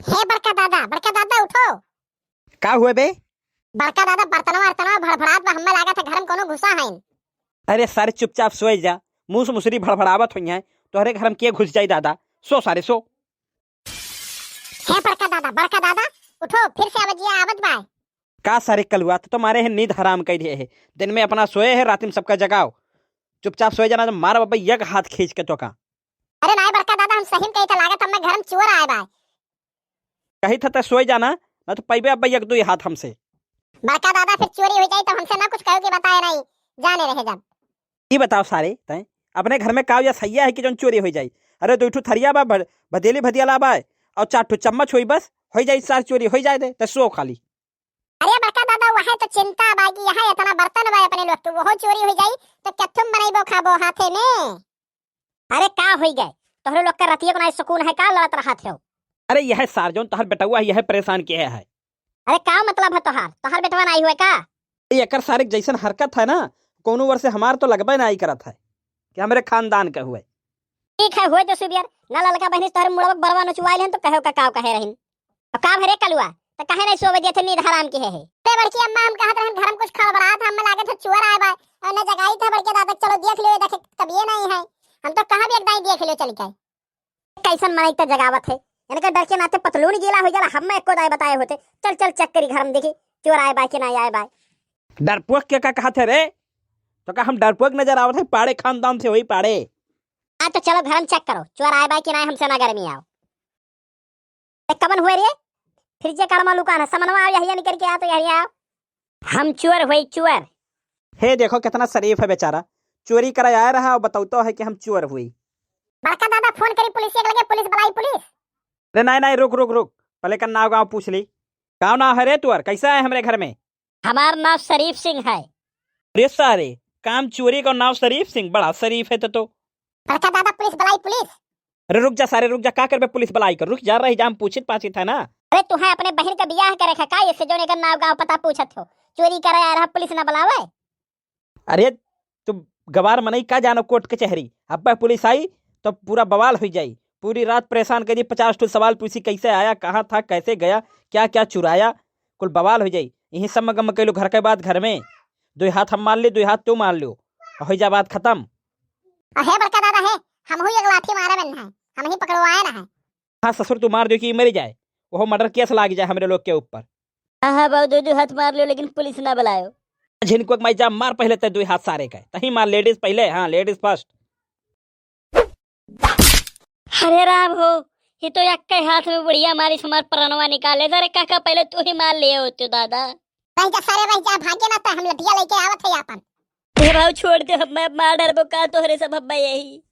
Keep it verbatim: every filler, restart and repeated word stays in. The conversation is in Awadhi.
हे बड़का दादा, बड़का दादा उठो। का हुए बे? बड़का दादा बर्तनवा वर्तनवा भड़भड़ात बा, हम्मे लागत है घर में कोनो घुसा है। अरे सारे चुपचाप सोए जा, मूस मुसरी भड़भड़ावत होइहैं, तोहरे घर में के घुस जाई दादा? सो सारे सो। हे बड़का दादा, बड़का दादा उठो, फिर से आवाजिया आवत बा। का सारे कलुआ, तो तुम्हारे है नींद हराम कर दिए है, दिन में अपना सोए है, रात में सबका जगाओ। चुपचाप सोए जाना, तो मारा बाबा एक हाथ खींच के तो का। अरे नाई बड़का दादा, हम सही में कही था, लागत हमें घर में चोर आए बा। कही था ते सोए जाना, ना तो पैबे अब एक दुई हाथ हमसे। बड़का दादा फिर चोरी हो जाई तो हमसे ना कुछ कहो कि बताए नहीं, जाने रहे जब। ई बताओ सारे, तैं अपने घर में का या सैया है कि जौन चोरी हो जाई? अरे दो ठो थरिया बा, भ-, भदेली भदियाला बा, और चार ठो चम्मच होई बस, हो जाई सार चोरी, हो जाए दे, ते सो खाली। अरे बड़का दादा, वह तो चिंता बा कि यहाँ इतना बर्तन बा अपने लोग के, वो चोरी हो जाई तो क्या तुम बनैबो खाबो हाथे में? अरे का होई गए, तोहरे लोग के रतिया को ना सुकून है का, लड़त रहत हो? अरे यह सार जौन तोहर बेटवा है, यह परेशान किया है। अरे का मतलब है तोहार, तोहार बेटवा नहीं हुए का? अरे एकर सारे के जैसन हरकत है ना, कोनो वर्ष से हमार तो लगबे नहीं करत है कि हमरे खानदान के हुए। ठीक है, हुए तो सुबियर, ना ललका बहनी तोहरे मुड़वा बरवा नचुआइल हन तो कहो का काव कहे रहिन। अब का भरे कलुआ, त काहे नहीं सोवे देथे, नींद हराम के है, है। अरे बड़की अम्मा, हम कहत रहन घर में कुछ खड़बड़ात है, हमें लागत है चोर आए बा, और न जगाई था बड़के दादा, चलो देख लियो, देखे तबिये नहीं है, हम तो कहाँ भी एक दाई देख लियो चल के। कैसन मनई त जगावत है, इनके डर के नाते पतलून गीला हो जाला, हम एको दाई बताए होते, चल चल चेक करी घर में देखी चोर आए बा कि नहीं आए बा। डरपोक के का कहत है रे? तो का हम डरपोक नजर आवत है? पाड़े खानदान से होई पाड़े। हाँ तो चलो घर में चेक करो, चोर आए बा कि नहीं, हमसे ना गर्मी आओ। ए, कमन हुए रे? फिर जे कड़मा लुकान है, समनवा आओ, यहिया निकल के आ तो यहिया आओ। हम चोर हुई, चोर। हे देखो कितना शरीफ है बेचारा, चोरी करे आया रहा और बतावतो है कि हम चोर हुई। बड़का दादा फोन करी पुलिस के लगे, पुलिस बुलाई पुलिस। रे नहीं नहीं, रुक रुक रुक, पहले का नाव गाँव पूछ ली। का नाव है रे तुअर, कैसा है हमरे घर में? हमार नाव शरीफ सिंह है। अरे सारे, काम चोरी का नाव शरीफ सिंह, बड़ा शरीफ है तो, तो। बड़का दादा पुलिस बुलाई पुलिस। अरे रुक जा सारे, रुक जा, का करबे पुलिस बुलाई कर, रुक जा, रही जा, हम पूछित पाछित है ना। अरे तू है अपने बहन का बियाह करे खा का, इससे जो एकर नाव गाँव पता पूछत हो, चोरी करे आ रहा पुलिस ना बुलावे। अरे तू गवार मनई का जानो कोर्ट कचहरी, अब पुलिस आई तो पूरा बवाल हो जाई, पूरी रात परेशान करी, पचास ठो सवाल पूछी, कैसे आया, कहाँ था, कैसे गया, क्या क्या चुराया, कुल बवाल हो जाई। यही सब में गम कैलू घर के बात घर में, दुई हाथ हम मार ली, दुई हाथ तू मार लियो, और हो जा बात खत्म। अहे बड़का दादा है, हम हुई एक लाठी मारे में है, हम ही पकड़वाए ना है। हाँ ससुर, तू मार दियो कि मरी जाए, वो मर्डर केस लाग जाए हमरे लोग के ऊपर। हाँ हाँ बाबू, दो दो हाथ मार लियो लेकिन पुलिस ना बुलायो। झिनको के माई जा, मार पहले ते दुई हाथ सारे के, तही मार लेडीज पहले, हाँ लेडीज फर्स्ट। अरे राम हो, ये तो यक्के हाथ में बुढ़िया मारी से हमार प्रणवा निकाले। अरे काका, पहले तू ही मार लिए होते दादा। रह जा सारे, रह जा, भागे ना तो हम लठिया लेके आवत है आपन। हे भाऊ छोड़ दे, हम मैं मार डरबो का तोहरे सब, हम मैं यही।